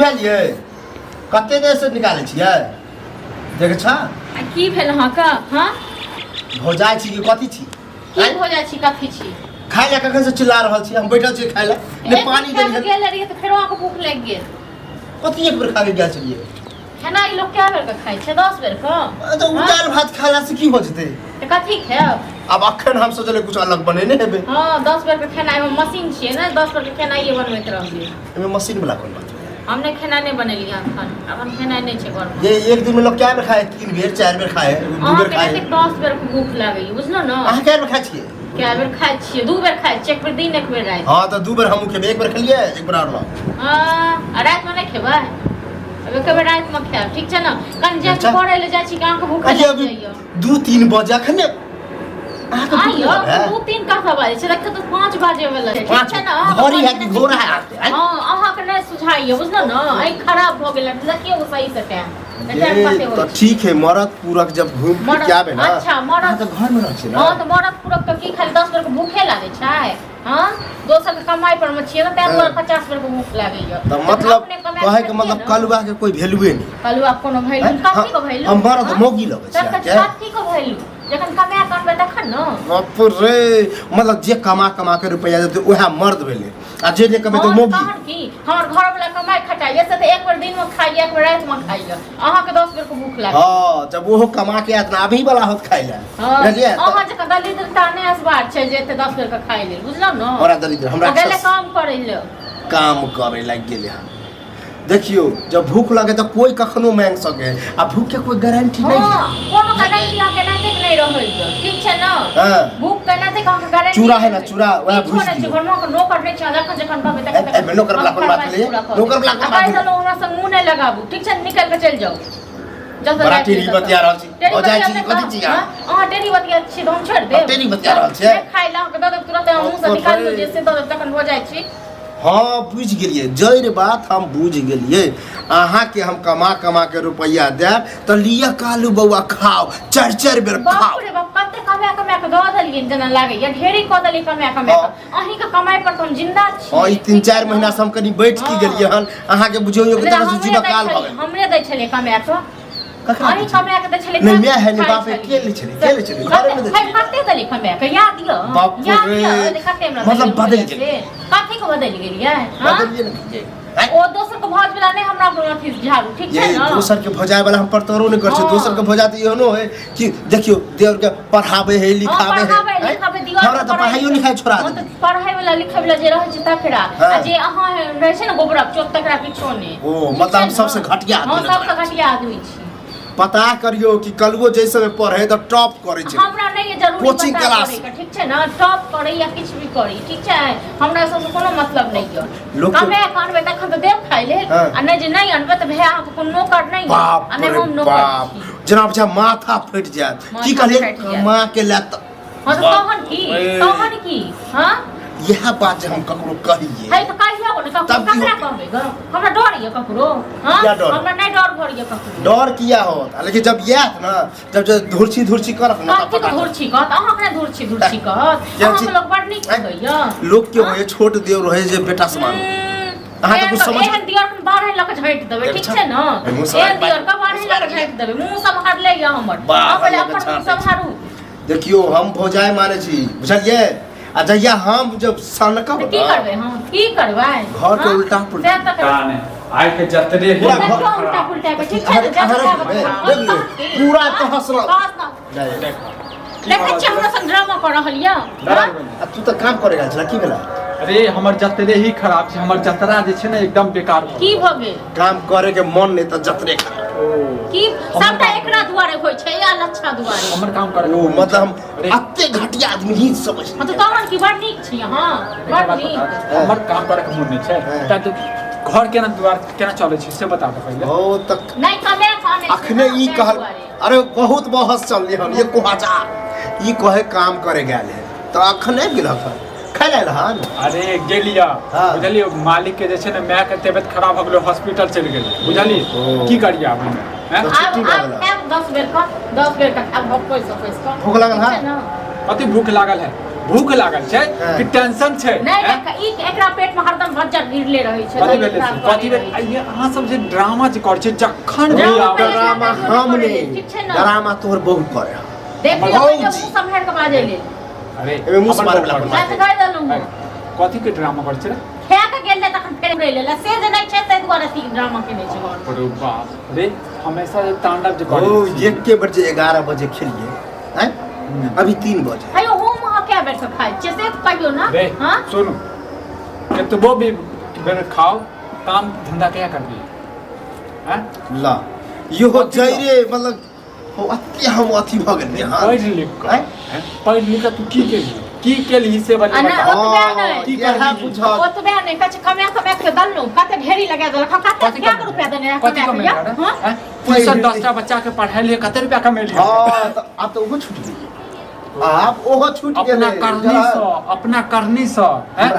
निकालियै? कते देर से निकालै छियै, देखै छ। आ की भेल अहाँके? हाँ। भौजाइ छी कि कथी छी? की भऽ जाइ छी, कथी छी? खाय लए कखन से चिल्ला रहल छी, हम बैठल छी खाय लए ने एक पानी बेर देलियै। गेल रहियै तऽ फेरो अहाँके भूख लागि गेल। कथी एक बेर खा के गेल छलियै? खेनाइ लोक कए बेर के खाइ छै? 10 बेर के। तऽ ओ दालि भात खेला से की हो जेतै? तऽ कथी खायब? आब अखन हम सोचलियै कुछ अलग बनेने हेबै। हँ, 10 बेर के खेनाइ मे मशीन छियै ने, 10 बेर के खेनाइए बनबैत रहबै। एहिमे मशीन वाला कोन बात भेलै? हम नहि खेनाइ नहि बनेलियै अखन, अखन खेनाइ नहि छै घरमे। जे एक दिन में लोग कए बेर खाए? 3 बेर, 4 बेर खाए, 2 बेर अहाँके खाए। कतेक 10 बेर के भूख लागैए, बुझलहुँ ने? अहाँ कए बेर खाइ छियै? कए बेर खाइ छियै? 2 बेर खाइ छियै, एक बेर दिन, एक बेर राति। हँ, तऽ 2 बेर हमहूँ खेबै। एक बेर खेलियै, एक बेर आओर लाउ। हँ, आ रातिमे नहि खेबै? आब एक बेर रातिमे खायब, ठीक छै ने? कनि जे अच्छा। पढ़ै लए जाइ छी कि अहाँके भूख अरे लागि अभी जाइए? 2-3 बजे अखन अहाँके भूख आइयो लागल है? 2-3 कथा बाजै छै, देखियौ तऽ 5 बाजे वाला छै, ठीक पाँच छै ने? अहाँके घड़ी है कि नहि घोड़ा है अहाँके, आँय? हँ, अहाँके नहि सुझाइए, बुझलहुँ ने? आँखि खराब भऽ गेल, देखियौ सही से टाइम। ये तऽ ठीक है, मरद पूरक जब घूम फिर के आबे ना। अच्छा, मरद- अहाँ तऽ घर में रहै छी ना। हँ, तऽ मरद पूरक के की खाली 10 बेर के भूखे लागै छै? हँ, दोसर के कमाइ पर मे छियै ने, ताहि दुआरे 50 बेर के भूख लागैया। तऽ मतलब कहै के मतलब कलुआ के कोई वैल्यूए नहीं। कलुआ कोनो वैल्यू हैं? कथी के वैल्यू? हम मरद मौगी लगै छी अहाँके? कथी के वैल्यू? जखन कमाए के अनबै तखन ने। बाप रे, मतलब जे कमा कमा के रुपया देतै उएह मर्द भेलै, आ जे नहि कमेतै हँ, मौगी। तहन की, हमर घर वाला कमाइ खटाइया से तऽ एक बेर दिन में खाइया, एक बेर राति में खाइया, अहाँके 10 बेर के भूख लागल। हँ, जब ओहो कमा के आयत ना, अभी वाला होत खाइ लए। हँ, बुझलियै? अहाँ जकाँ दलिद्रता नहि असबार छै जे एते 10 बेर के खाइ लेल, बुझलहुँ ने? हमरा दलिद्र हमरा ओ गेलै काम करै लए। काम करे लागि गेलै हन। देखियौ, जब भूख लगे तऽ कोई कखनो मांगि सके, आ भूख के कोई गारंटी नहीं है। हँ, कोनो गारंटी अहाँके नाते नहि रहैए, ठीक छै ने? हँ। भूख के नाते अहाँके गारंटी चूड़ा है ना, चूड़ा, वएह किछो भूजि नहि छै दियौ। घरमे, अहाँके नौकर नहि छै, जखन जखन कहबै तखन ए, ए, नौकर वाला कोन बात भेलै? नौकर वाला कोन बात आ भेलै? हमरा संग मुँह नहि लगाबू, ठीक छै? निकलि कऽ चलि जाउ। जतऽ बड़ा जाइ छियै टेढ़ी ततऽ। बतिया रहल छी। टेढ़ी ओ जाइ बतिया छी, नहि कथी तऽ, छी अहाँ? हँ? अहाँ टेढ़ी बतिया छी तऽ हम छोड़ि देब? टेढ़ी बतिया रहल छियै? नहि खाइ लए अहाँके दऽ देब तुरन्ते, अहाँ मुँहसँ निकालियौ जे से दऽ देब, तखन भऽ जाइ छी। हँ, बुझि गेलियै जड़ि बात, हम बुझि गेलियै। अहाँके हम कमा कमा के रुपैआ देब तऽ लिअ कालू बौआ, खाओ, चारि चारि बेर बाप खाओ। रे बाप, कते कमा कमा के दऽ देलियै, जेना लागैया ढेरी कऽ देलियै कमा कमा के। अहींके कमाइ पर तऽ हम जिंदा छी। हँ, ई 3-4 महीना से हम कनि बैठ की गेलियै हन, अहाँके बुझियौ एक नहि, तरह से हमरे जीवा दै काल भऽ छलियै, गेल। हमरे दै छलियै कमा कऽ। ककरा अहीं दै छलियै? कमा के दै छलियै। नहि, माय है, नहि खाइ बाप है, छलियै। के लै छलियै? के लै छलियै? घरेमे दै कते छलियै। कते देलियै कमा के? याद यऽ? बाप याद रे। यऽ जे कते हमरा मतलब देलियै बदलि रुपैआ गेलियै। से? कथी के बदलि गेलियै? हँ? बदलियै ने गेलियै। आँय? ओ दोसर के भौज वाला नहि हमरा अथी झाड़ू, ठीक छै ये ने? दोसर के भौजाय वाला हम परतरो नहि करै छी। हँ। दोसर के भौजा तऽ एहनो है कि देखियौ, देवर के पढ़ाबै है, हँ, लिखाबै है। पढ़ाबै आँय? लिखाबै दीवार हमरा तऽ पढ़ाइयो लिखाइ छोड़ा हँ, देलकै। तऽ पढ़ाइ वाला लिखाइ वाला जे रहै छै तकरा, हँ। आ जे अहाँ रहै छै ने गोबरक चोट, तकरा किछो नहि। ओ, ठीक मतलब छै हम ने? सबसे घटिया आदमी हँ, नजर सबसे आबै छी। घटिया आदमी छी। पता करियौ कि कलुओ जै समय पढ़े तऽ टॉप करै छै। हमरा नहि ये जरूरी कोचिंग पता क्लास। करैके, ठीक छै ने? टॉप करै या किछु भी करी, ठीक छै, हमरा सबसँ कोनो मतलब नहि यऽ। लोक के- कमे के अनबै तखन तऽ देब खाइ लेल। हाँ। आ नहि जे नहि अनबै तऽ भैया अहाँके कोनो नौकर नहि यऽ, बाप आ नहि रे हम नौकर बाप, छी। जेना बुझा माथा फटि जायत। की माथा कहलियै? फाटि जायत। कमा के लायत तऽ हँ, तऽ बाप तहन की? रे। तहन की? हँ। इएह बात जे हम ककरो कहियै है तऽ कहियौ ने ककरो। तब की ककरा होतै? कहबै ग? हमरा डर यऽ ककरो? हँ, किया डर? हमरा नहि डर भर यऽ ककरो। डर किया होत? आ लेकिन जब आयत ने, जब जब धुरछी धुरछी करत ने, तब कथी पता के धुरछी कहत? अहाँ कने धुरछी धुरछी कहत? केहन अहाँके छी? लोक बड़ नीक आँय? कहैया। लोक के होय छोट देव रहे जे बेटा समान। अहाँ तऽ कुछ समझ- एहन दियर के बारह लऽ के झाँटि देबै, ठीक छै ने? मुँह सम्हारि एहन दियर के बारह लऽ के झाँटि देबै। मुँह सम्हारले यऽ हमर। बारह अहाँ पहिले लऽ के अपन मुँह झाँटै छी। सम्हारू। देखियौ, हम भौजाइ मानै छी, बुझलियै? आ जहिया हम जब सनकब तऽ की ने, करबै हम? की करबै? घर के हँ? उल्टा पुल्टा। से तऽ करबै। पता नहि आइ के जतरे ही पूरा घर- देखो उल्टा पुल्टा के, ठीक छै ने? अहाँ जब रखि लेबै, हाँ, रखि लेबै। पूरा तहस नहस। तहस नहस। नहि। देखै छियै हमरा संग ड्रामा कऽ रहल यऽ, हाँ? आ तू तऽ काम करे गेल छला, की भेला? अरे, हमर जतरे ही खराब छै, हमर जतरा जे छै ने एकदम बेकार भऽ की गेल। भऽ गेल? काम करे के मन नहि तऽ जतरे खराब। ओ की सबटा एकरा दुआरे होइ छै या लच्छा दुआरे? हमर काम करे ओ मतलब हम अरे, अते घटिया आदमी ही समझ हाँ, तऽ तहन की, बड़ नीक छी अहाँ, एकटा बड़ बात नीक। बता, हमर काम करे के मन नहि छै। हाँ। तैं तू घर केना दुआर केना चलै छै से बता दे पहिले। ओ तऽ नहि कमे खाने छै अखने ना, ई ताहि कहल दुआरे। अरे बहुत बहस चलली हन, एको हजार ई कहे काम करे गेल है तऽ अखन आबि गेल हन, खाय लए हन। अरे गेलिया। हाँ। बुझलियै, मालिक के जे छै ने माय के तबियत खराब भऽ गेलै, हॉस्पिटल चलि गेलै, बुझलियै? ओ। की करियै आब हम, हैं? तऽ आब छुट्टी भऽ आब गेल। खायब 10 बेर कऽ, 10 बेर कऽ खायब, भोकैस भोकैस कऽ। भूख लागल ठीक छै है? ने? कथी भूख लागल है? भूख लागल छै हाँ। कि टेंशन छै नहि हैं? नहि, ई एकरा पेट में हरदम भज्जर गिरले रहै छै कथी तबियत भेलै खराब कथी करले भेलै रहै छै। ये अहाँ सब जे ड्रामा जे करै छै जखन भी ड्रामा आबै पहिले ड्रामा हम नहि ठीक छै ने? ड्रामा तोहर बहुत करे हन। देख लियौ भौजी। पहिले मुँह सम्हारि कऽ बाजै लेल अरे एहिमे मुँह हमर मारे वला बाप कोन मैं बात तऽ कहि देलहुँ है। कथी के ड्रामा करै छै रे? खा कऽ गेल रहै तखन फेर उड़ै लेल से जे नहि छै ताहि दुआरे ई ड्रामा केने छै घरमे। अरे बाप रे हमेशा जे तांडव जे करै ओ छी। एके बजे 11 बजे खेलिए हैं अभी 3 बजे हेयौ हम अहाँ कए बेर से खाइ छियै से कहियौ ने रे हाँ सुनू केतबो भी बेर खाओ काम धंधा क्या करबी हैं ला इहो जैरे मतलब हो अति हम अथी भऽ गेलियै हँ पढ़ लिख कऽ आँय? हैं? पढ़ लिख कऽ तू की केलही की केलही से आ बता ना, ओतबे नहि। की इएह करबही? बुझत ओतबे नहि कहै छै कमा कमा के देलहुँ कते ढेरी लगा देलक हम कते कथी कए गो रुपया देने रहै कथी कमा के कमेलही रे? हाँ हैं? ट्यूशन 10टा बच्चा के पढ़ेलियै कते रुपया कमेलियै हँ तऽ आब तऽ ओहो छूटि गेलै आब ओहो छूटि अपना गेलै करनी सँ अपना करनी सँ हैं?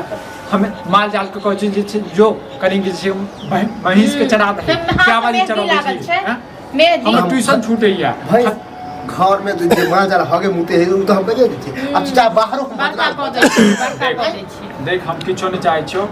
हमे माल जाल के कहै छै जे छै जो करेंगे जे छै महींस के चरा दही ताहिमे हाथमे क्या वाली मेहदी चराबै लागल छी छै हैं? मेहदी हमर ट्यूशन छूटैया भाई घर में जे माल जाल हगे मुते है उ तऽ हम कहिए दै छियै आब चाहे बाहरो हम बड़का बदला कऽ दै छियै बड़का कऽ दै छियै देख हम किछो नहि चाहै छियौ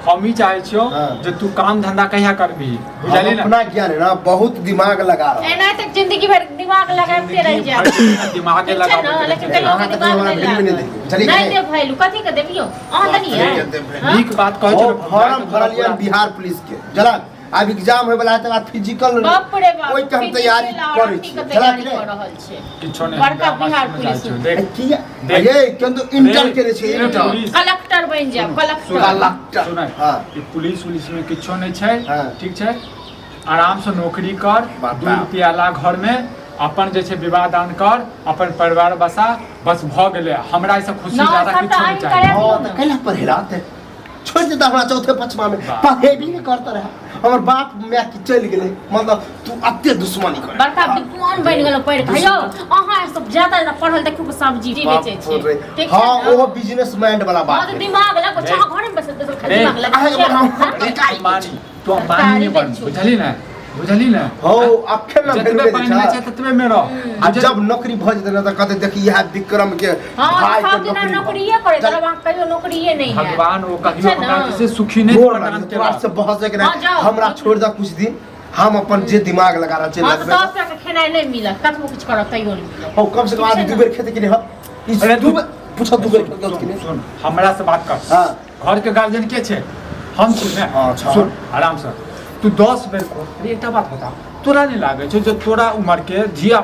हम ही चाहै छियौ हाँ। जे तू काम धंधा कहिया करबही हम बुझलिही ना अपना ज्ञान है ना बहुत दिमाग लगा रहा एना तक जिंदगी भर दिमाग लगाबते रहि जायब दिमागे ठीक छै लगाबैत ने रहै लेकिन छै। कहियो अहाँ तऽ दिमाग कहियो हमरा नहि वैल्यू नहि लागत देलियै। बुझलियै नहि कि देब वैल्यू कथी के देबियौ अहाँ देलियै कथी के देब हाँ? नीक बात कहै ओ छै फॉर्म भरलियन बिहार पुलिस के जरा आब एग्जाम होय वाला है तकर फिजिकल बाप रे बाप ओहि के हम तैयारी फिजिकल और करै अथी छी के जरा तैयारी कि कऽ नहि रहल छै किछो नहि बड़का हमरा बिहार समझ पुलिस आबै छौ। देख किया देख। ये केंदु इंटर केने छै रे, इंटर पुलिस कलेक्टर बनि जायब कलेक्टर कलेक्टर सुनै हाँ ई पुलिस उलिस में किछो नहि छै हाँ। ठीक छै आराम से नौकरी कर बाप 2 रुपया ला घर में अपन जे छै विवाह दान कर अपन परिवार बसा बस भऽ गेलै हमरा एहिसँ खुशी ना, ज्यादा सबटा किछो नहि अहीं चाही करा हाँ तऽ कैला पढ़ेला छोड़ि देता हमरा चौथे पचमा में वाह। पढ़ेबी नहि करता रहे हमर बाप माय की चलि गेलै मतलब तू अते दुश्मनी कर बड़का विद्वान बनि गेलहुँ पढ़ि कऽ यौ अहाँ सब ज्यादा ज्यादा पढ़ल देखियौ कि सब्जी बेचै छै ठीक छै हाँ ने? ओहो बिजनेस माइंड वाला हाँ बात तऽ भेलै। दिमाग लगो छै अहाँ घरेमे बैसल बैसल खाली रे, दिमाग लगै अहाँके छै बनाउ। हाँ? अरे, अंबानी तू अंबानी नहि बन बेचू। बुझली ने बुझली ने हौ अखन ना जतबे भेल पानि होइ छै ततबे मे रह आ जब नौकरी भऽ जेतै ने तऽ कहतै देखी इएह विक्रम के हाँ भाई के सब दिना नौकरी नौकरिए करे तरह वहाँ कहियो नौकरिए नहीं है भगवान ओ कहियो छै ने? हमरा जे छै सुखी नहि गोर प्रदान लागै तोरा केलक से बहस के हाँ, नहि जाओ। हमरा छोड़ दऽ कुछ दिन हम अपन जे दिमाग लगा रहल छै हाँ तऽ लगबै 10 रुपया के खेनाइ नहि मिलत कतबो किछु करब तैयो नहि मिलत हौ कम से कम आदमी ठीक छै दू बेर खेतै कि नहि हौ ई अरे दू बेर पूछऽ दू बेर खेतै कि नहि सुन हमरा से बात कर हाँ घर के गार्जियन के छै हम छी ने हाँ, छह। सुन आराम से तू 10 बेर को अरे एकटा बात बता तोरा नहि लागै छौ जे तोरा उम्र के धिया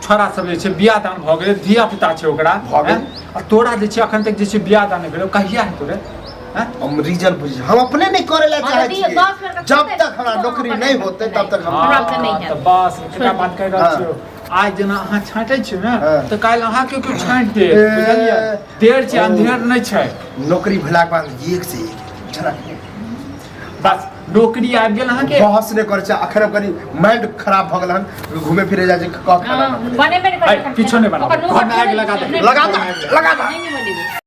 छोरा सब जे छै बियाह दान भऽ गेलै धिया पुता छै ओकरा भऽ गेल। हैं? आ तोरा जे छै अखन तक जे छै बियाह दान नहि भेलौ कहिया हेतौ रे हैं? हम रीजन बुझ हम अपने नहीं करे ला हाँ, चाहे तऽ दियौ, छियै 10 बेर के जब खेतै, तक हमरा तो नौकरी अहाँ नहीं बनाकऽ होते खेनाइ। तब तक हम हमरा से नहि हाँ, हैत। तऽ बस एकटा हाँ। बात कहि रहल छियौ आइ जेना अहाँ छाँटै छियै ने हाँ। तऽ काल्हि अहाँके केओ छाँटि देत ए, बुझलियै देर छै ओ। अन्धेर नहि छै नौकरी भेलाके बाद एक से एक बुझलक बस नौकरी आबि गेल अहाँके बहस नहि करै छै अखन हम कनि माइंड खराब भऽ गेल हन घूमे फिरे जाइ छै कह खाना हाँ, बनेबे नहि करै है, किछो नहि बनाबै। ओकर नोकर घरमे आगि लगा दे। नहि लगा दे, लगा दे। नहि बनेबै।